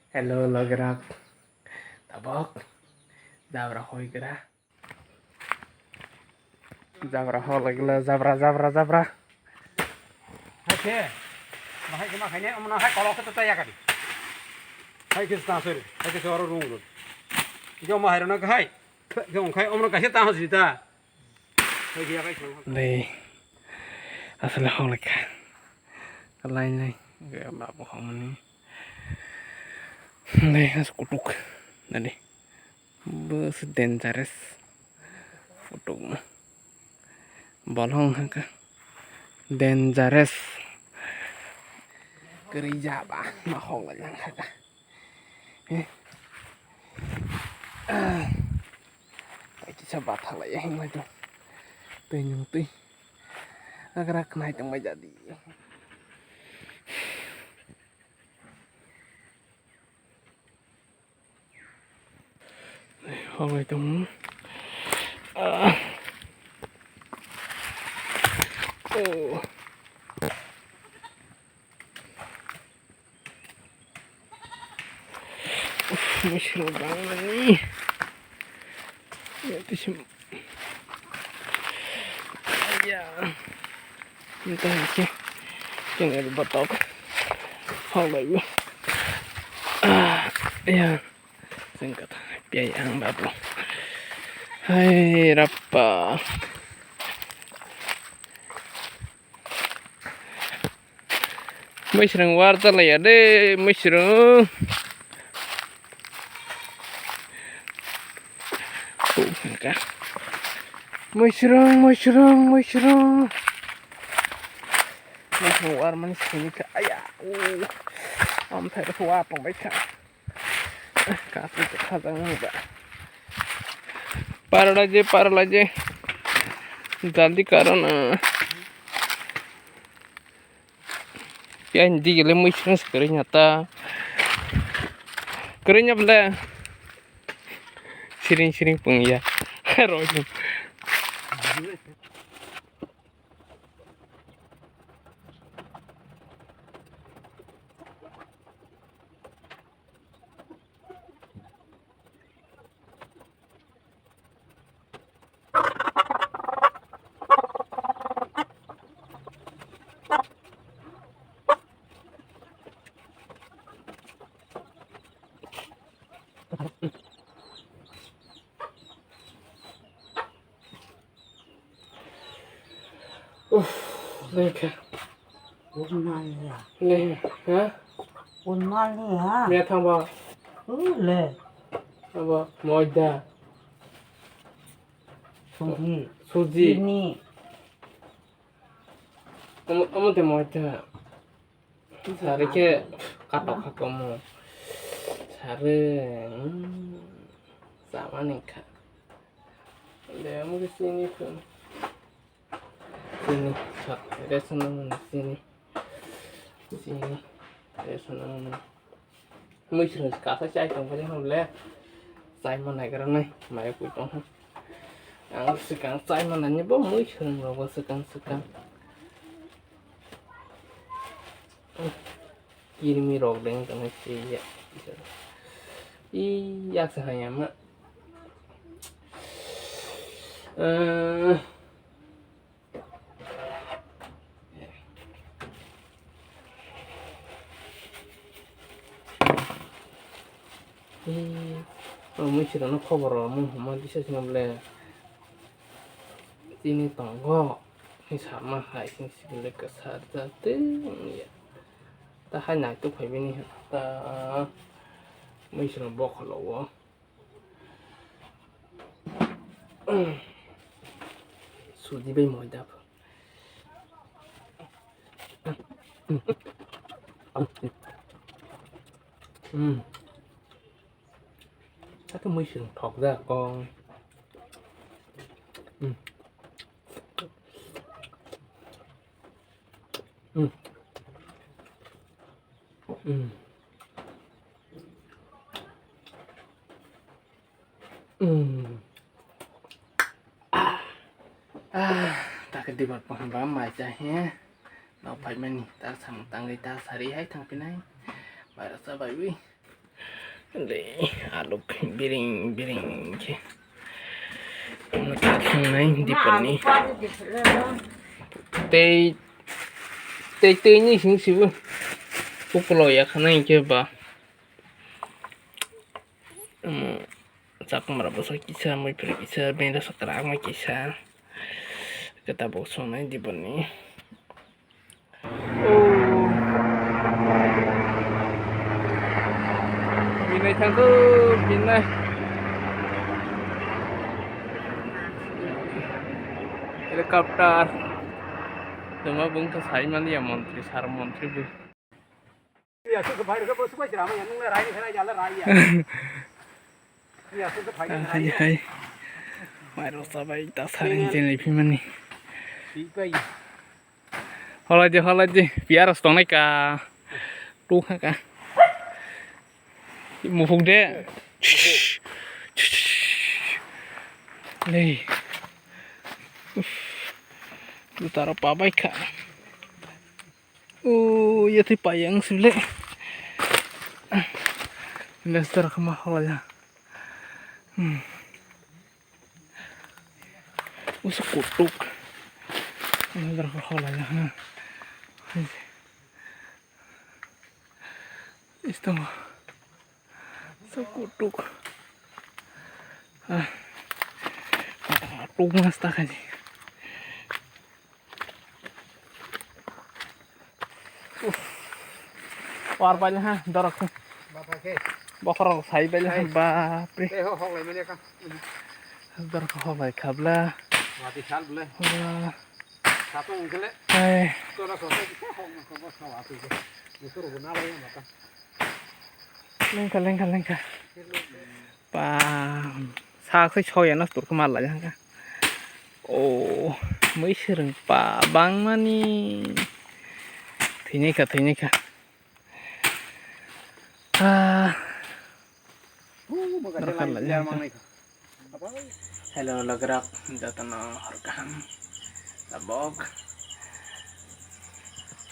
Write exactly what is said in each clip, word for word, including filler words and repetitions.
Hello, logrok. Tabok. Jabra hoi gra. Jabra hoi gra, jabra, jabra, jabra. Hai khe. Bahai khe ma khaine, omo hai kolok khe to taya kadi. Hai khe sta sori, hai khe soro rung rung. Jo ma hai rona hai. Jo khai omo kaisa ta hosi ta. Dei, aswk le hok lai kha. Lai lai, babu hokmani. Dei, as kutuk. Dei, bo se dangerous. Kutuk ma. Bolong haka. Dangerous. Kwrwi jaba, ma hok lai lang haka. Eh. Ah. Kaisa bathang lai hwnlai tong. Twi nwng twi. Agra khnai tongbai jadi. Hwnlai tong. Ah. Oh. Uf, muisrok bangmani. Ya, tisim. Ya. Entah sih. Yang ada batok. Hau lagi. Ah, ya. Sengkat. Biaya ang babu. Hai, rapa. Muisrwng war chalaiya de, muisrwng. Muisrwng, muisrwng, muisrwng. Muisrwng war mani sini kha, aya, o. Amthai rw wa tongbai kha. Kasu khe khajak nang ba. Paralai je, paralai je. Jaldi karo na. Yang digile muisrwng se kwrwi nya ta. Kwrwi nya bole. Siring siring pung ya. Rojung. Uff, lengkha. Unmaliya. Lengkha, ha? Unmaliya. Mia thangba? Ule. Abo, moida. Suji. Suji. Chini. Omo, omo de moida. Sari khe katok katok mo. Sari, mm, samani kha. De, omo khe chini kha. Chini, sat, resa nang mani chini. Chini, resa nang mani. Muisrwng kasa chai tong phai hwnle. Chai ma naigra nai, mai pui tong. Ang swkang chai ma nani bo muisrwng rok bo swkang swkang. Kirimi rok deng tong si ya. I yak sa hayama. Eh. Ee, o muisirokno khobor rw mung hwnma kisa sino bole. Tini tongo, hwnwi sama hai, sini sibole kwsa rwjak tei wngya. Ta hai naituk phai bini ta muisirok bokholo o. Sudi bai moida. Hmm. Ake mui sing thok ja kong. Hmm. Hmm. Hmm. Hmm. Ah. Ah, ta khe dibar pohor ba mai cha he. Nok phai mani ta samung tangwi ta sari hai thang pinai. Mai rasa bai wi. Le, aluk biring biring khe. Ano khe thwngnai dipani. Tei, tei, tei ni sing sibu. Uklo ya khana hinkhe ba. Omo chakmara bwsa kisa, muiphwrwi kisa, benda sakra ma kisa. Khe tabuk songnai dipani. Oh. Binai thangkho, binai. Helicopter. Tongma bungkha saimani ya montri, sar montri bu. Hai, hai. Mairok sabai ta saring chenai phimani. Holai di, holai di, piaros tongnai ka. Tu kha ka. Muphuk de. Lei. Uf. Tu taro pabai kha. O, ya tei payang sibile. Lestar khama holai ya. Hmm. Usa kutuk. Ini berapa hola ya, ha. Isto. Sa kutuk. Ah. Kutuk mas ta kaji. Uff. War bai ha, dorok. Bata khe. Bokhorok sai bai ha, hai. Bapre. Tei ho, hok lai mani ka. Dorok hok lai khabla. Wati sal bole. Wah. Satung ungkele. Hai. Tora sote kisa hok ma ko bos ka wati ke. Mutur guna lai mata. Lengkha, lengkha, lengkha. Ba, sa khoi soya no turkhe mal lai hangka. O, mui sirung pa bangmani. Thwinai kha, thwinai kha. Ah. Dorkar lai hangka. Hello, logrok, jotono hor kaham. Tabok.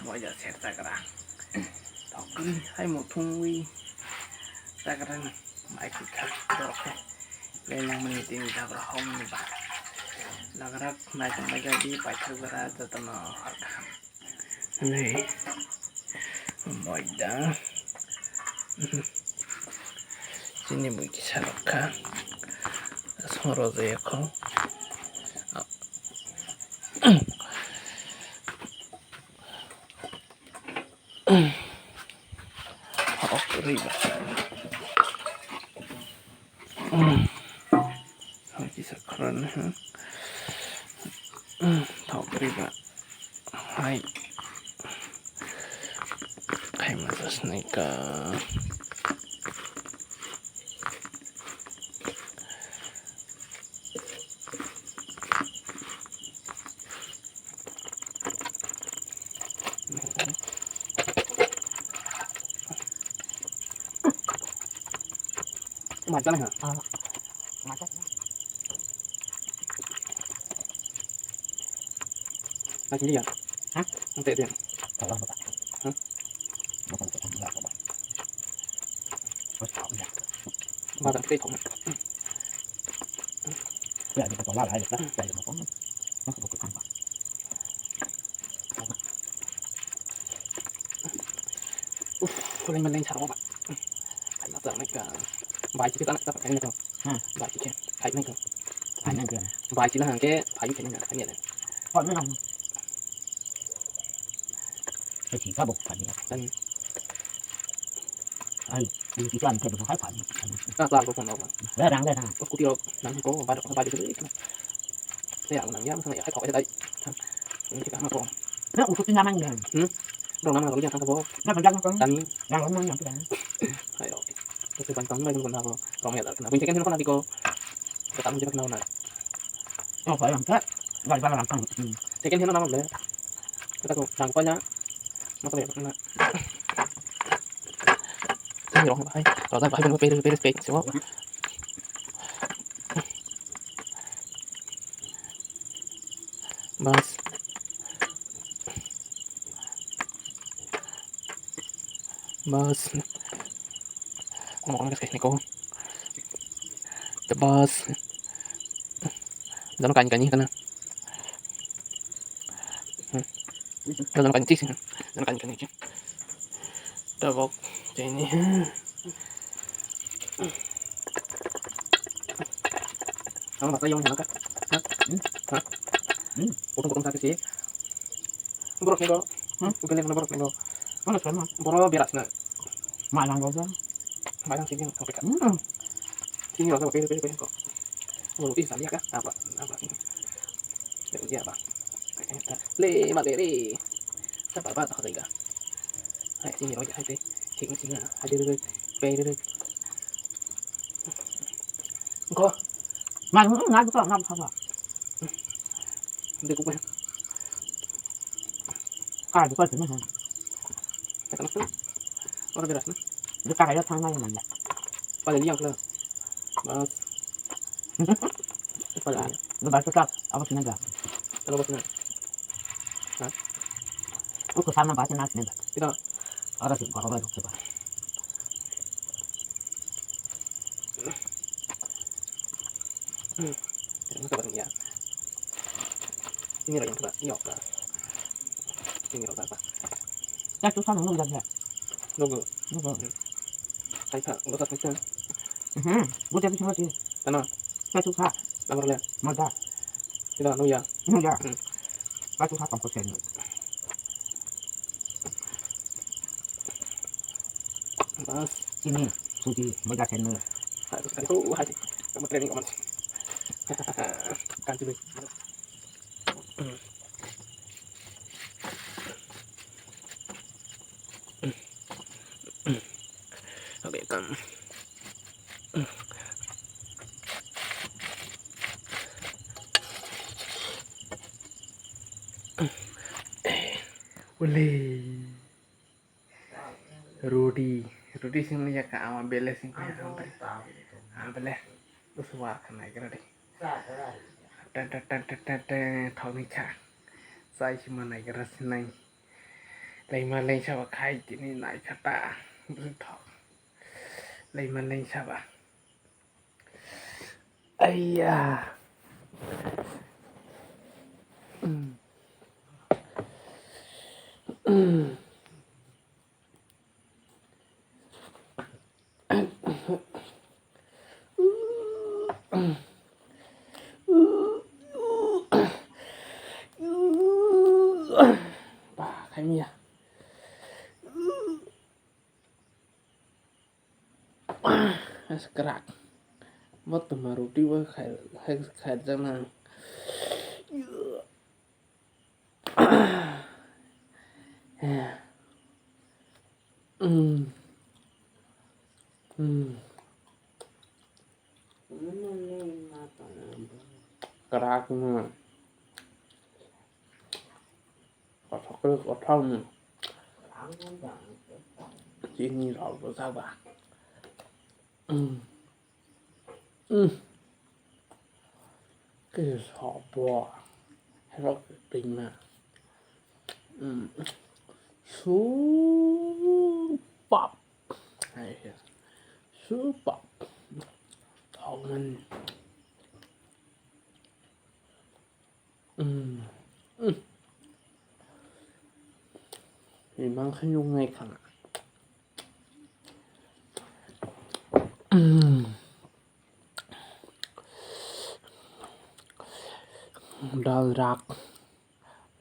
Moja ser chagra. Tokni hai muthungwi chagra ni mai khukha dorkhe. Lengmani tini jagra hom ni ba. Logrok nai tongmai jadi paithak bara jotono hor kaham. Lei. Moida. Chini bui kisa rok kha. Song rojaya kho. Hok riba. Hai kisa khorang ha. Thok riba. Hai. Hai masa snaika. Macha na ha. Ah. Macha. Macha ni ya. Ha? Ang teh dia. Kalau apa? Ha? Apa apa apa apa. Bata teh kong. Ya, di kepala lah ya. Ya, ya, apa? Apa buku kan, Pak? Uff, leng leng sarong ba. Khai ma ta nai ka. Bai chi ta nai ka khai nai ka. Hmm. Bai chi khai nai ka. Khai nai ka. Bai chi la hang ke bai khai nai ka khai nai. Hot nai. Khai chi ka bok khai nai. Tan. Ai, ni chi kan ke bok khai khai. Ka klar ko phone ba. Le rang le rang. Ko ti rok nang ko ba ba de. Saya nang ya, saya khai thok dai. Ini ka ma ko. Na usut ni namang ya. Hmm. Rong nama rong ya kan ko. Na bang jang ko. Tani. Yang rong yang tu dah. Ayo. Terus bang tang mai ko na ko. Rong ya na. Bun check in ko na ko. Ka tang je na na. Oh, pa yang ka. Bai ba lang tang. Check in na na le. Kata ko tang ko nya. Masa ya na. Ini rong hai. Kalau dah hai pay pay pay. Bas. Bas. Kono kono khe khe ko. Te bas. Jano kani kani kana. Hmm. Jano kani chis. Jano kani kani. Tabok. Teni. Ang basa yang jana ka. Ha? Hmm? Ha? Hmm? Potong potong sakit sih. Borok ni bo. Hmm? Belek na borok ni bo. Mana sana? Boro beras na. Mana bo ba? Mana sih yang sampai kan? Hmm. Sini rasa pakai pakai pakai kok. Oh, ih, sama ya kak? Apa? Apa sih? Ya, ya, apa? Le, mati re. Sabar banget, tak tega. Hai, sini roja, hai, teh. Sini, sini, hai, deh, deh, deh. Ko. Nggak, nggak, nggak, nggak, nggak, nggak. Hindi ko pa. Kaya ko pa na. Teka lang. Ora beras na. Hindi kaya tama yung manda. Pala liyang ko na. Mas. Pala. Hindi ba sa ako sinaga. Ano ba sinaga? Ha? Ako sana ba sinaga sinaga. Ito. Ora si ko ba ko ba. Hmm. Ano ka ba niya? Ini lagi yang coba. Iyo ka. Ini lagi apa? Ya susah nunggu udah ya. Nunggu. Nunggu. Hmm. Kaisa, nunggu tak kaisa. Mhm. Gue jadi semua sih. Tana. Ya susah. Nomor le. Mada. Sila nuya. Nuya. Hmm. Ya susah kampus ini. Bas. Sini, suji, moja seno. Hai, terus kali, oh, hai. Kamu training aman. Kan sini. Oke, kan. Ule. Roti, roti sing ya ka ama bele sing ya ampe. Ampe le. Uswa kana kira de. Tan tan tan tan tan tan thok ni cha. Sai si ma nai kira sinai. Lai ma lai sa ba khai tini nai kata. Thok. Lai ma lai sa ba. Aiya. Hmm. Hmm. Bah, khai mia. As krak. Bo tuma roti bo khai, khai, khai jana. Mm. Mm. Krak no. Kothok kothok no. Chini rok bo jaba. Mm. Mm. Khe sobo. Herok tingna. Mm. Supap. Hai ya. Supap. Thokmani. Mm. Mm. Imang khe nuknai khana. Mm. Dal rak,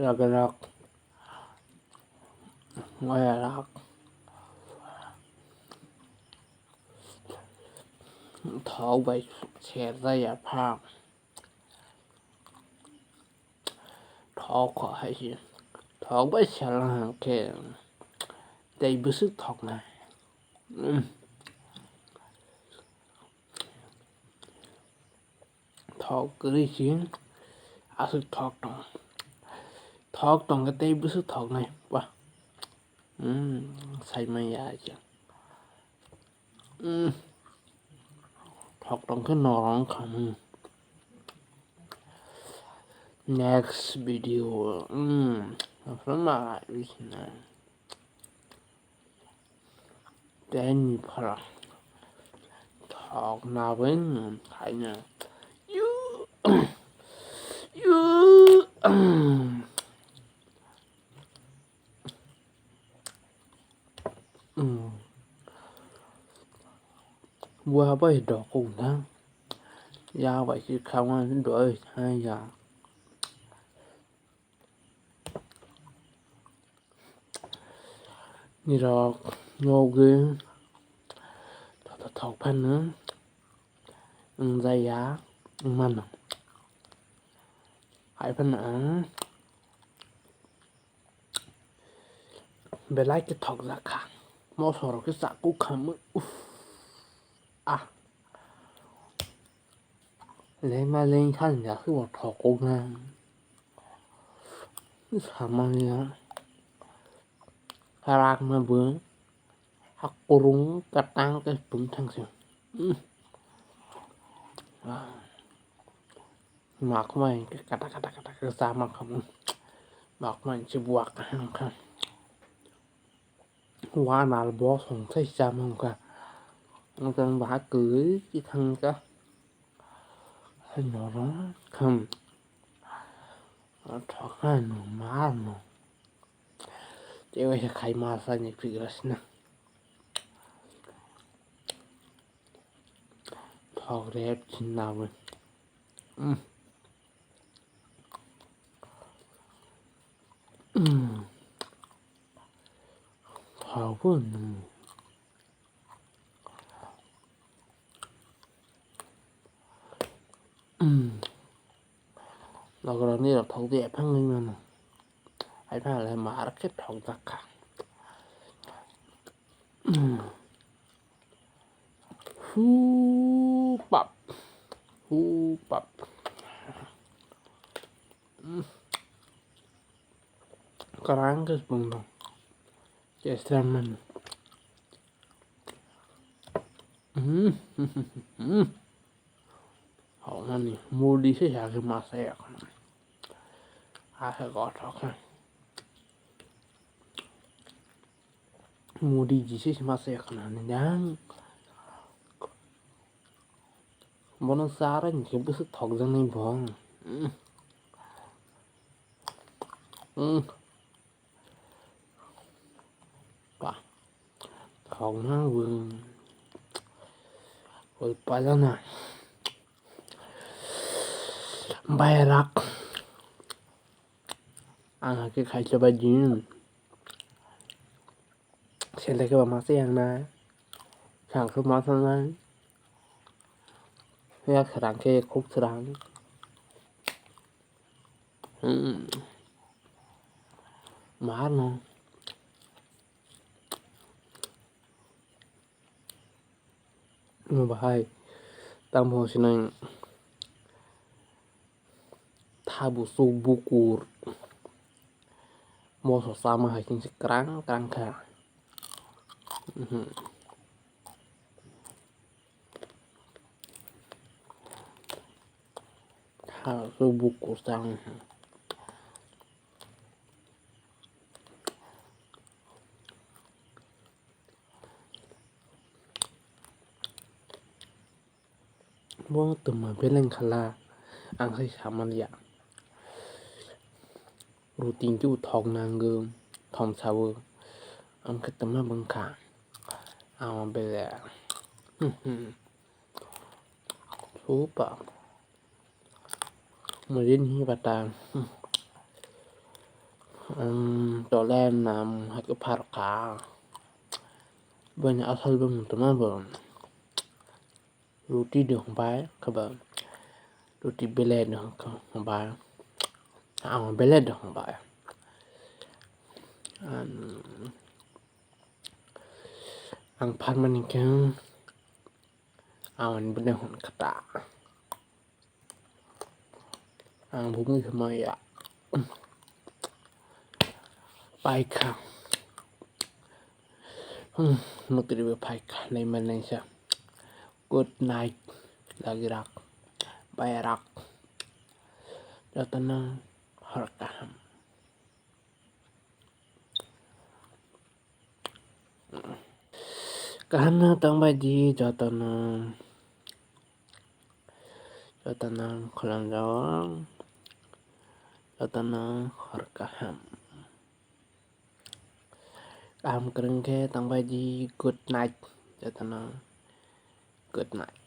rak rak, waya rak. Thok bai serjak ya pha. Thok kho hai se. Thok bai sela hwnkhe tei bwswk thoknai. Mm. Thok kwrwi se aswk thok tong. Thok tongkhe tei bwswk thoknai. Wah. Mm, saimanya aja. Mm. Thok tongkhe norok wngkha, mm. Next video, mm, ma, teni phara. Thok nabwi khaina. Yu. Yu. Bua bai dokok na. Ya bai si khawan doi thang ya. Nirok nogwi thok phano wngjaya wngmano. Hai phano ang belai khe thokjak kha. Moso rok khe chakuk kha mui. Uff. Ah. Lengma lengkha ni jakhe bo thokokna. Samani ya. Rakma bo. Hakurung katang khe pung thangsi. Makmai khe kata kata kata khe sama khamu. Makmai se buak kaham kha. Wanal bo song sai chama wngkha. Wngkha ba kwrwi khe thangkha. Hai norok kham. Thokha no mar no. Tei waisa khai ma sa ni phikra sina. Thok rep chin na bo. Mm. Mm. Thok bo no. Nogorokni rok thok di ephang wngwi mano. Hai phano le mar khe thokjak kha. Hu pap. Hu pap. Karang khe sipung dong. Chesra man. Hokmani mudi se ya khe masa ya khna. Asa gothok khe. Mudi jisi se masa ya khna ni jang. Bono chara ni khe bwswk thokjaknai bo. Mm. Mm. Ba. Thokna bo. Oi pajana. Bairak. Ang hakhe khaisa bai din. Sele khe ba masa yang na. Sang khe masa nai. Yak serang khe khuk serang. Hmm. Mar no. Bahai tamo sinai thabu suk bukur moso sama hai sing se krang krang kha. Mhm. Thabu suk bukur sang. Bo twma beleng khala ang sai samaliya. Ruting khe thok nango thomsawo ang khe twma bwngkha. Ang bele supa. Mujin hi bata. Ang tole nam hake pharkha. Bani asal bo mutuma bo. Ruti de hongbai khaba. Ruti bele de hongbai. Ang bele de hongbai. Ang pharmani khe ang bele hon khata. Ang bumui khe maya. Paikha. Hmm, mukri bo paikha. Nai man nai sa. Good night. Lagi rak. Baya rak. Jotono hor kaham. Kaham no tongbai di jotono. Jotono khulumjago, jotono hor kaham. Kaham kwrwng khe tongbai di, good night. Jotono good night.